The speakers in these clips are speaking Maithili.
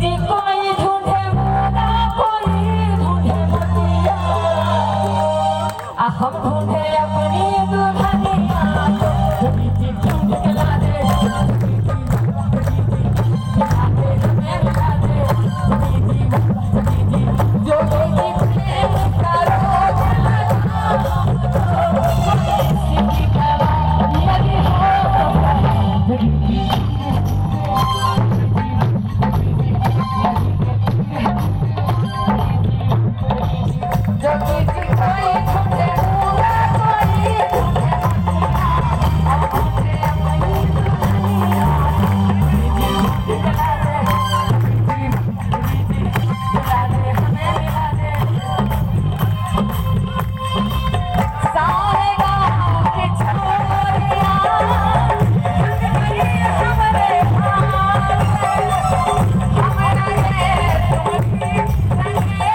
जी कोई ढूंढे मोरा, कोई ढूंढे मोतिया, आ हम ढूंढे अपनी दुल्हनिया। जोगी जी ढूंढ के ला दे, जोगी जी मिला दे हमें, मिला दे जोगी जी, जोगी जी, जोगी जी प्रेम का रोग लगा हमको, किसी की दवा लगी हो तो जोगी जी। जोगी जी कोई ढूंढे मोरा, कोई ढूंढे मोतिया, हम ढूंढे अपनी दुल्हनिया। जोगी जी ढूंढ के ला दे, जोगी जी, जोगी जी मिला दे हमें, मिला दे। सारे गाँव की छोरियां ढूंढ गई हमरे हाथ, हमरा रे तुम ही संगे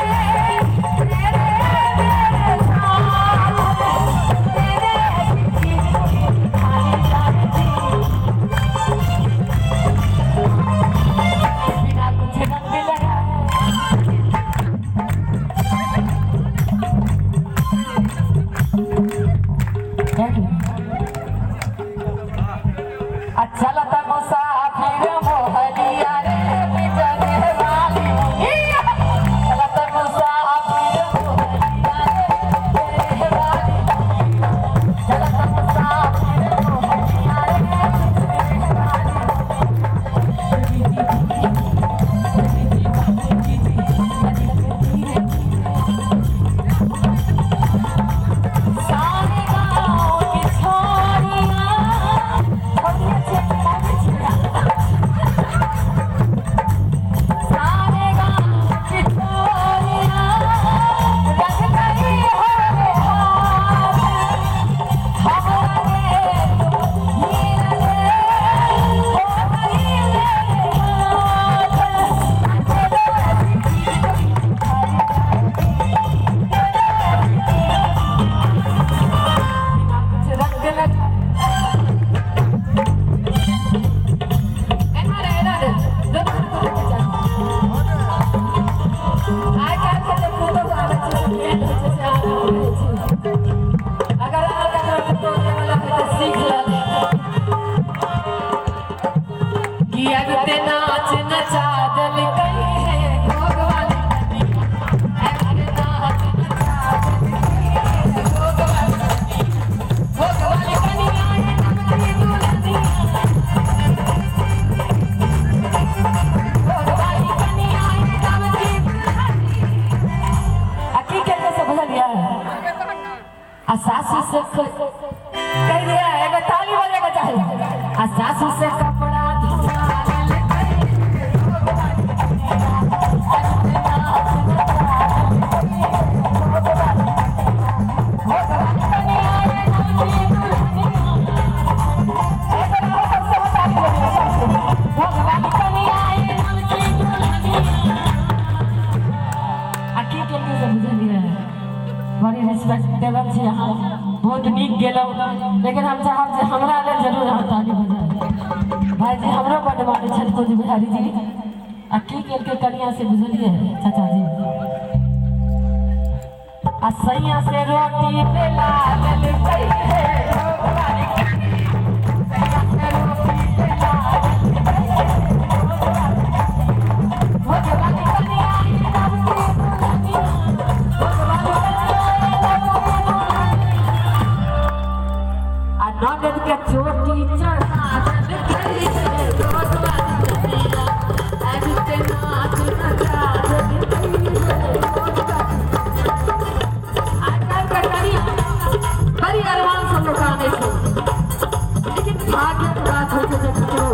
तेरे मेरे साथ, तेरे ऐसी चीज कोई खाली जाए जी, बिना कुछ रंग लगाए। अच्छा लता मुसाफिर मोहलिया रे बिजने वाली मुंगिया, लता मुसाफिर मोहलिया रे बिजने वाली मुंगिया, लता मुसाफिर मोहलिया रे बिजने वाली मुंगिया। जोगी जी, जोगी जी, जोगी जी, सारे गाँव की छोरियां, छोरियां छिया, सारे गाँव की छोरियां रंग गई हमारे हाथ, हमरा रे तुम ही रंगे हो गई मेरे हाथ, चलो ऐसी चीज कोई खाली जाएगी, चलो ऐसी चीज बिना कुछ रंग लगा। एना रे, एना रे, दोनों हाथ उठा के चल। आइ काल्हि के जे पुतोहु आबै छै से केहन होइ छै से अहाँ बुझै छी। अगर अहाँ ककरो पुतोहु वाला होइ तऽ सीख लऽ कि अगते नाच नचा देलकै हे भोग वाली कनिया, अगते नाच नचा देलकै हे भोग वाली कनिया, भोग वाली कनिया हे नमकी दुल्हनिया, भोग वाली कनिया हे नमकी दुल्हनिया। आ की केलकै से बुझलियै? आ सासू से कहि दिया एगो ताली बजे के चाही। आ सासू से कपड़ा धुआ लेलकै हे भोग वाली कनिया, अगते नाच नचा देलकै हे भोग वाली कनिया, भोग वाली कनिया हे नमकी दुल्हनिया। एगो और सबसे ताली बजे सबसे, भोग वाली कनिया हे नमकी दुल्हनिया। आ की केलकै से बुझलियै? बड़ी रिस्पेक्टेबल छी अहाँ, बहुत नीक गेलहुँ, लेकिन हम चाहब जे हमरा लेल जरूर अहाँ ताली बजाउ। भाईजी हमरो बड्ड मानै छथि कुंज बिहारी जी। आ की केलकै कनिया से बुझलियै चाचा जी? आ सैया से रोटी बेला लेलकै हे भोग वाली कनिया, सैया से रोटी बेला लेलकै हे भोग वाली कनिया, भोग वाली कनिया हे नमकी दुल्हनिया, भोग वाली कनिया हे नमकी दुल्हनिया। आ ननद के चोटी चढ़ा देलकै हे भोग वाली कनिया, अगते नाच नचा देलकै हे भोग वाली कनिया। आइ काल्हि के कनिया बड़ी अरमान सँ लोक आनै छै, लेकिन भाग्यक बात होइ छै जे ककरो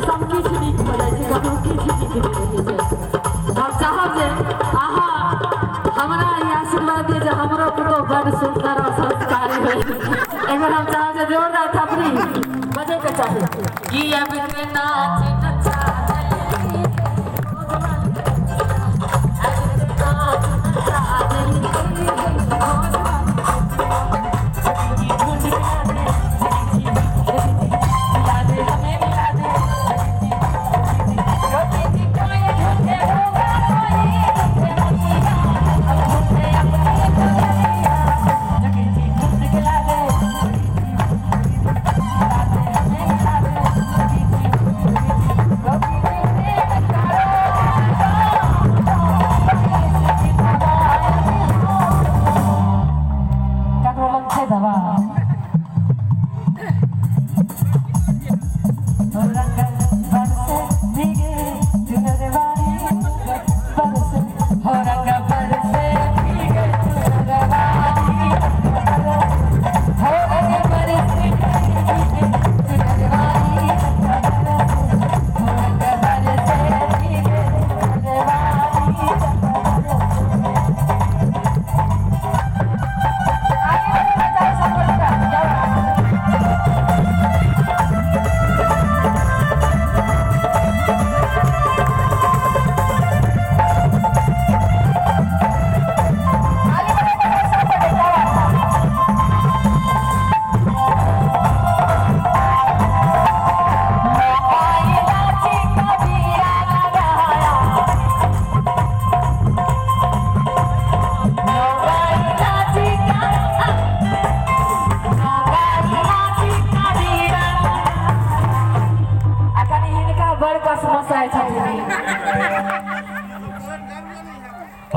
सब किछु नीक भऽ जाइ छै, ककरो किछु नीक नहि रहै छै। हम चाहब जे अहाँ हमरा ई आशीर्वाद दिअ जे हमरो पुतोहु बड्ड सुन्दर और संस्कारी होइ। एक बेर हम चाहब जे जोरदार थपड़ी बजैके चाही कि अब के नाच नचा देलकै हे भोग वाली कनिया, अगते नाच नचा देलकै हे भोग वाली कनिया, जोगी जी ढूंढ के ला दे, जोगी जी, जोगी जी मिला दे हमें, मिला दे जोगी जी, जोगी जी, जोगी जी कोई ढूंढे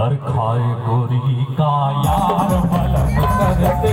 बरखाए गोरी का यार बलम करते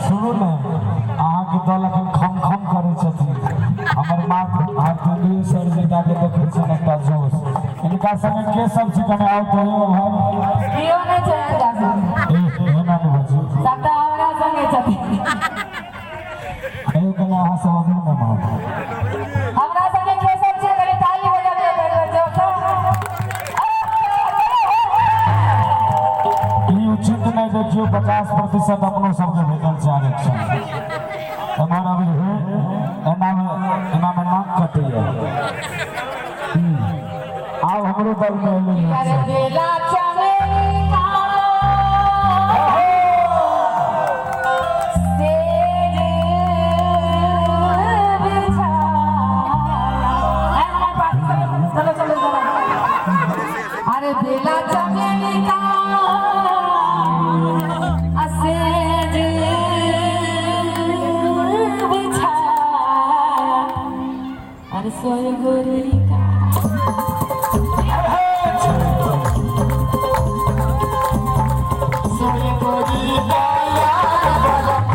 सुनू ने अहाँके दल अखन खम खम करै छथिन। हमर मात्र भारतेंद्र सर जी के देखै छियनि एकटा जोश। हिनका संगे के सब छै कने आउ तो भाई? केओ नहि छै हिनका संगे। ए एना नहि बजू, सबटा हमरा संगे छथिन। अयो कने अहाँ सब अबू ने माँ। हमरा संगे के सब छै कने ताली बजाबै एक बेर जोर। ई उचित नहि देखियौ, 50% अपनो सबके भेटल छै आरक्षण। एम्हर अभी एनामे एनामे नाक कटैया। आब हमरो दल में एलै। अरे बेला चमेली का सेज बिछा, अरे सोए गोरी का सोए गोरी का यार बलम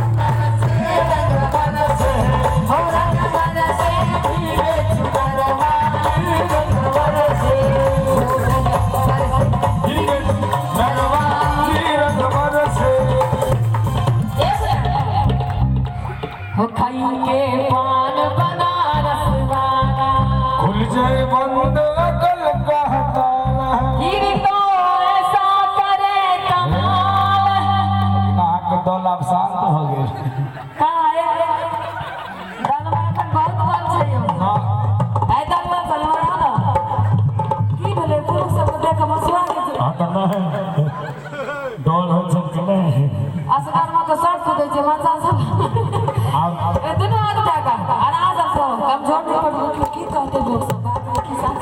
से रंग बरसे हो रंग बरसे भीगे चुनर वाली रंग बरसे हो रंग बरसे भीगे चुनर वाली रंग बरसे। हो खाई के पान बनारस वाला खुल जाए बंद अकल का ताला। फिर तो ऐसा करे कमाल। अहाँके दल आब शांत हो गेल। काहे दलमे एखन बहुत बल छै यौ। आइ दलमे चलबै ने की भेलै? पुरुष सबके देख कऽ मसुआ गेल छै। अहाँ तऽ नहि डर होइ छै कि नहि? असगरमे तऽ सब कुदै छै बच्चा सब। आब ए दुनू हाथ उठा कऽ आर अहाँ सब सब कमजोर नहि पड़ू। की कहतै लोक सब बात की साथ।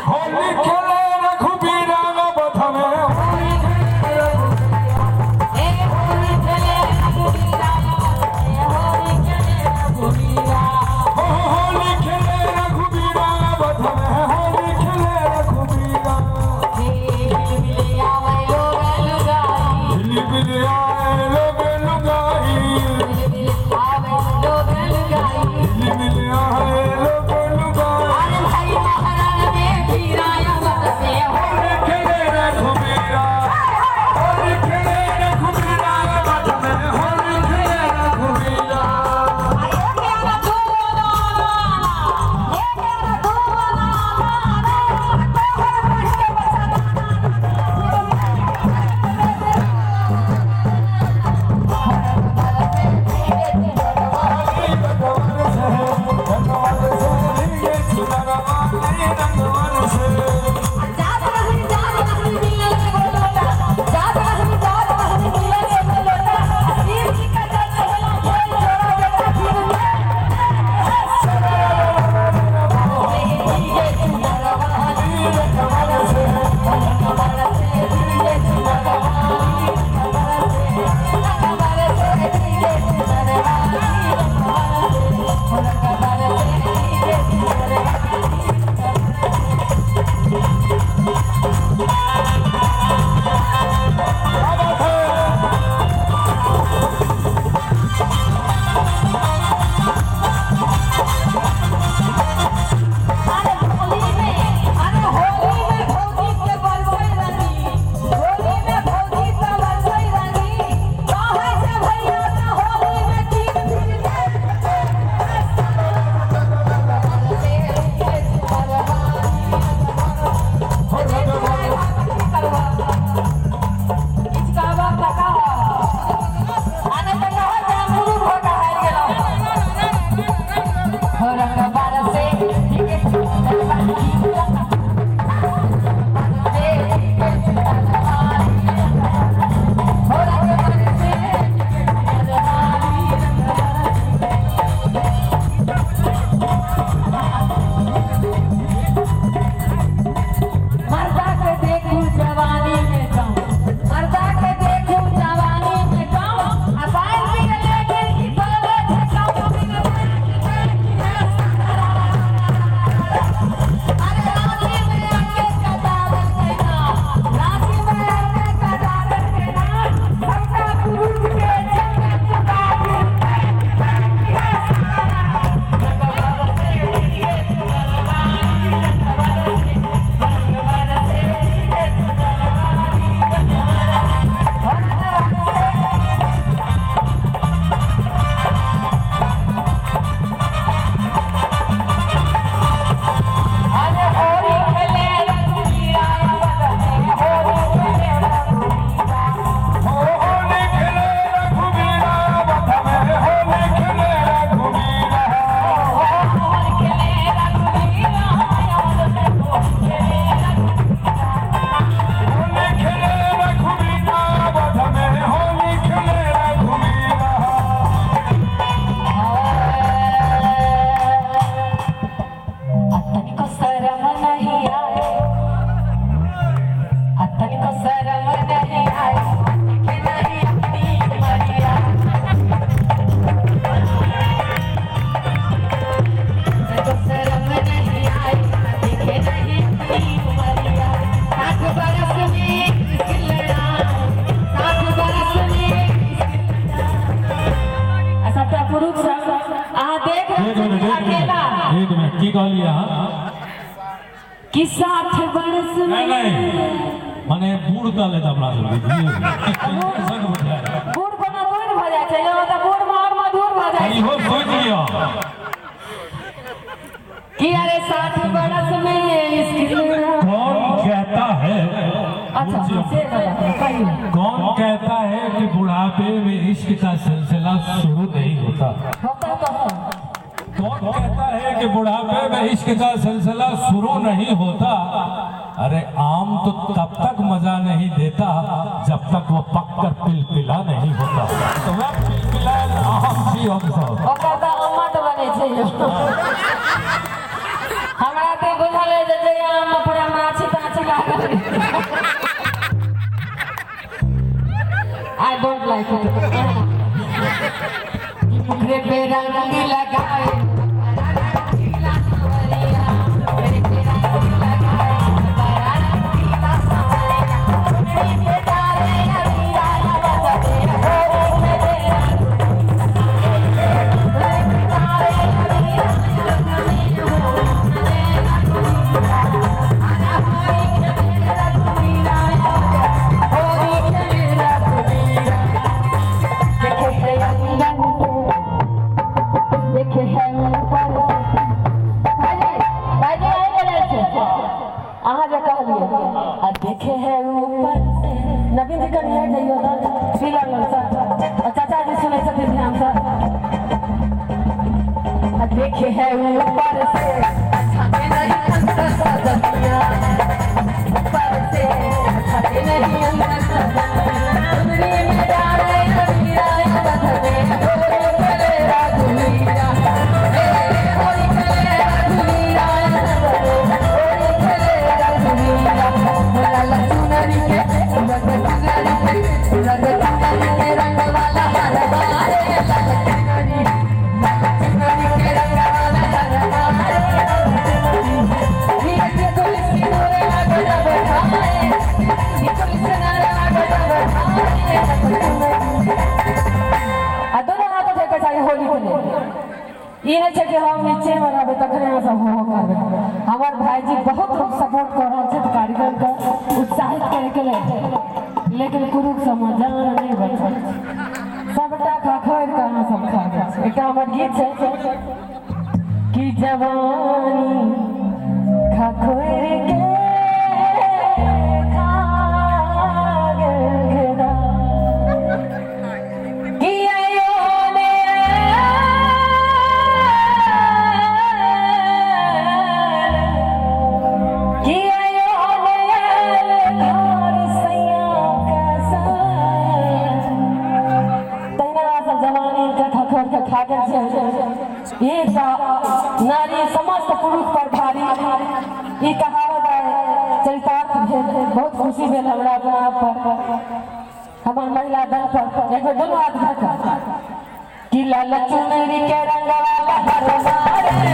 होली खेले रघुबीर अवध में। ए होली खेले रघुबीर, ए होली खेले रघुबीर, होली खेले रघुबीर अवध में। होली खेले रघुबीर। हे बिल बिल आवे लोग लुगाई, बिल बिल आए लोग लुगाई, बिल बिल आवे लोग लुगाई, बिल बिल आए लोग उम्मीद में की कहलियै अहाँ? कि 60 बरस में नहीं माने बूढ़ कहले त अपना सबके बूढ़ कोना दूर भऽ जाइ छै यौ, तऽ बूढ़ मे आओर मधुर भऽ जाइ छै। इहो सोचि लिअ कि अरे 60 बरस में इश्क कौन कहता है? अच्छा से कहियो। कौन कहता है कि बुढ़ापे में इश्क का सिलसिला शुरू नहीं होता? होता तो है। कौन कहता है कि बुढ़ापे में इश्क का सिलसिला शुरू नहीं होता? अरे आम तो तब तक मजा नहीं देता जब तक वो पककर पिलपिला नहीं होता। तो वह पिलपिलायल आम छी हम सब। ओकर तऽ अम्मट बनै छै यौ। हमरा तऽ बुझल है जे आम मे पूरा माछी ताछी लागल। I don't like it. मुखरे पे रंग लगाए अहाँ जे कहलियै आ देखे है ऊपर से। नवीन जी कनि हटि जइयौ तऽ पीलर लग सर, आ चाचा जी सुनै छथिन ध्यान से। आ देखे है ऊपर से छाते नहीं अंदर सजनिया, ऊपर से छाते नहीं अंदर सजनिया, चुनरी में डाले रंगीरा बधवे होरी खेले रघुवीरा, होरी खेले रघुवीरा, होरी खेले रघुवीरा, लाल चुनरी के रंग चुनरी के रंग चुनरी के रंग वाला हर बारे, लाल चुनरी के रंग वाला हर बारे, नीचे तुलसी मोरे लागल बैठाए, तुलसी नारे लागल बैठाए। आ दोनों हाथ उठे के चाही होली के लेल। ई नहि छै कि हम नीचे मे रहबै तखने अहाँ सब हो हो करबै। हमर भाईजी बहुत सपोर्ट कऽ रहल छथि कार्यक्रम के उत्साहित करैके लेल, लेकिन कुरुक सबमे जान नहि बचल, सबटा खखोरि कऽ अहाँ सब खा गेल छी। एकटा हमर गीत छै कि जवानी खखोरि के खा गेल कि आयो ने कि आयो ने घर सैया कैसा। तहिना सब जवानी के खखोरि के खा गेल छै। एक नारी समस्त पुरुष पर भारी, ई कहावत चरितार्थ भेल। बहुत खुशी भेल हमरा अपना आप पर, हमर महिला दल पर। एक बेर दुनू हाथ उठा कऽ कि लाल चुनरी के रंग वाला हर बारे,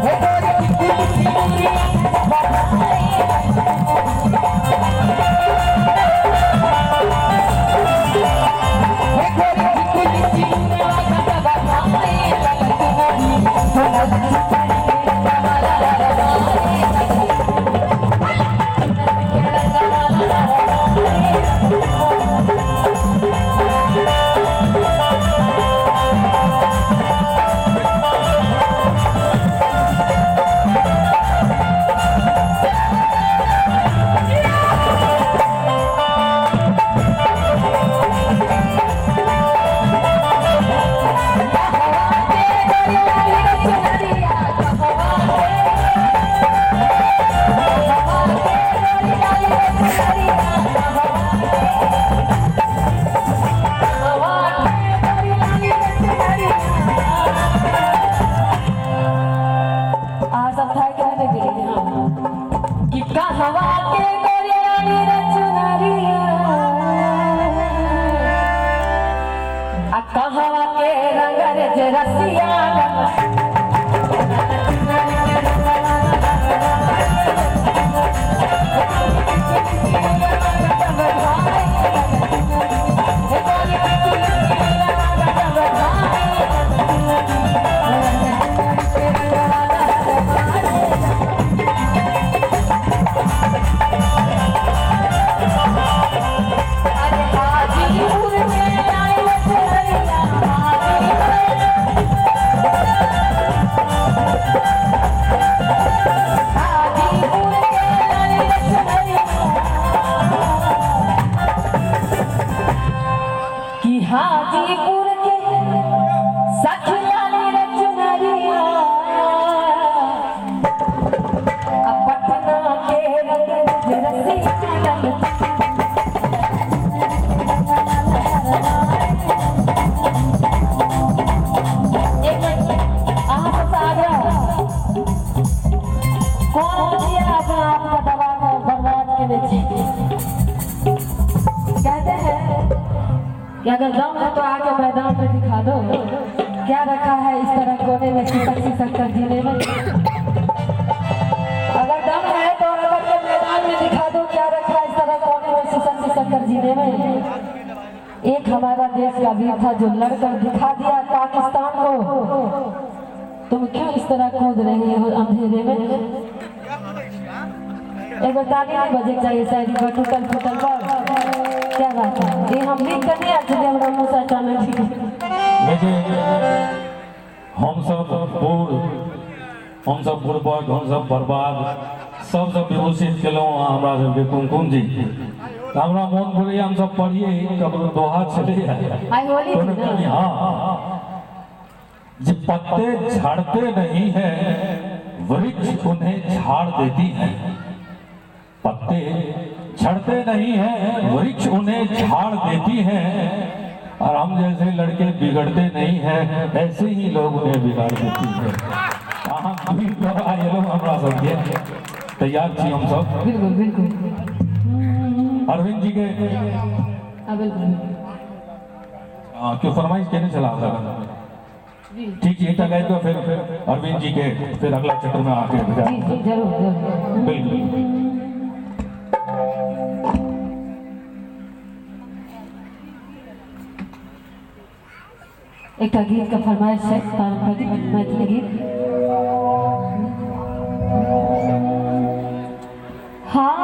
हे गोरी की तुलसी बढ़ाए, हे गोरी की तुलसी बढ़ाए, लाल चुनरी लाल चुनरी के रंग वाला हर बारे, कि अगर दम है तो आके मैदान में दिखा दो, क्या रखा है इस तरह कोने में सिसक सिसक कर जीने में। अगर दम है तो आकर के मैदान में दिखा दो, क्या रखा है इस तरह कोने में सिसक सिसक कर जीने में। एक हमारा देश का वीर था जो लड़कर दिखा दिया पाकिस्तान को, तुम क्यों इस तरह कूद रहे हो अंधेरे में। एक बार ताली नहीं बजे चाहिए शायरी पर, टूटल फूटल पर। क्या बात है, ये हम लिख कर नहीं आते हमरा मुँह से अचानक। देखिए हम सब बूढ़, हम सब बुड़बक, हम सब बर्बाद, सब सब विभूषित केलहुँ हमरा सबके कुमकुम जी। हमरा मोन पड़ैया हम सब पढ़िए ककरो दोहा छलैया। आइ होली छै ने। हाँ, जे पत्ते झड़ते नहीं है वृक्ष उन्हें झाड़ देती है। पत्ते झड़ते नहीं है वृक्ष उन्हें झाड़ देती है, और हम जैसे लड़के बिगड़ते नहीं हैं ऐसे ही लोग उन्हें बिगाड़ देती है। अहाँ हमरा सबके तैयार छी हम सब। बिल्कुल बिल्कुल। अरविंद जी के हाँ बिल्कुल। हाँ, क्यों फरमाइश केने छला ठीक है, एकटा गाबि कऽ फिर अरविंद जी के फिर अगला चक्र में आके जी जी जरूर जरूर। बिल्कुल। एकटा गीत के फरमाइश है, पारंपरिक मैथिली गीत। हाँ।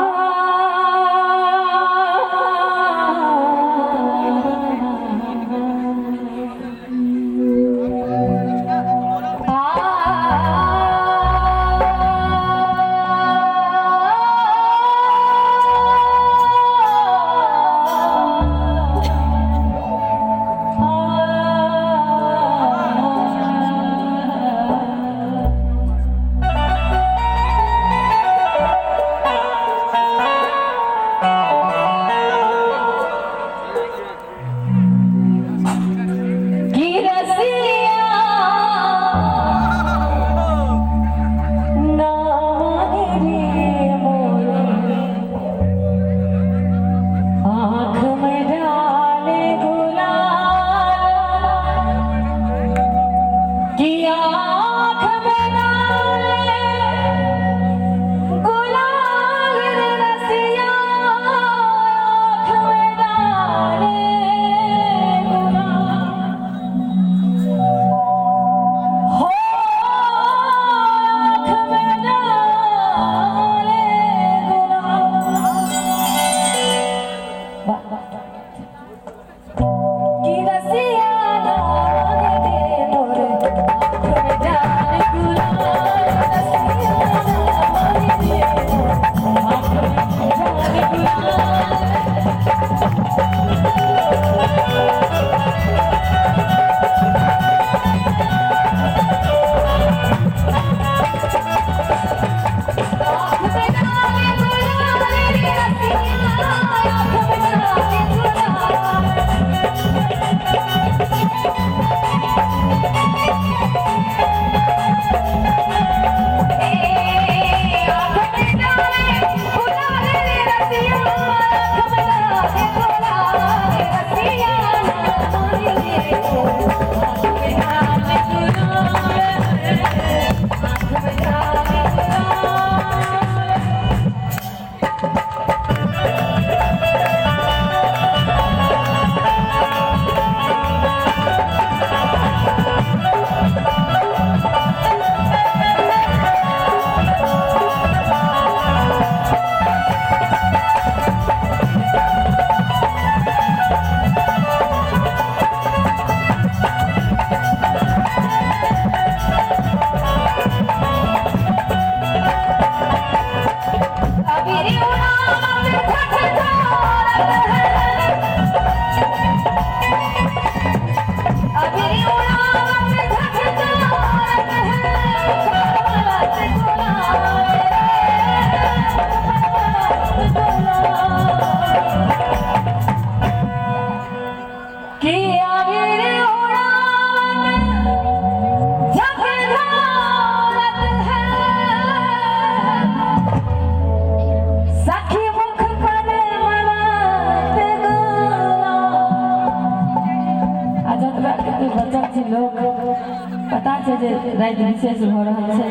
राति विशेष भऽ रहल छै।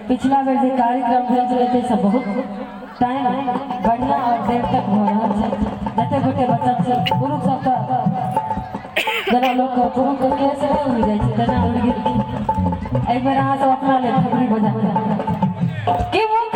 पिछला बेर जे कार्यक्रम भेल छलै ताहिसँ बहुत टाइम बढ़िआँ आओर देर तक भऽ रहल छै। जते गोटे बचल छै पुरुष सब तऽ जेना लोकके पुरुषके केश नहि उड़ि जाइ छै तेना उड़ि गेल। एहि बेर अहाँ सब अपना लेल थपड़ी बजा कि मुख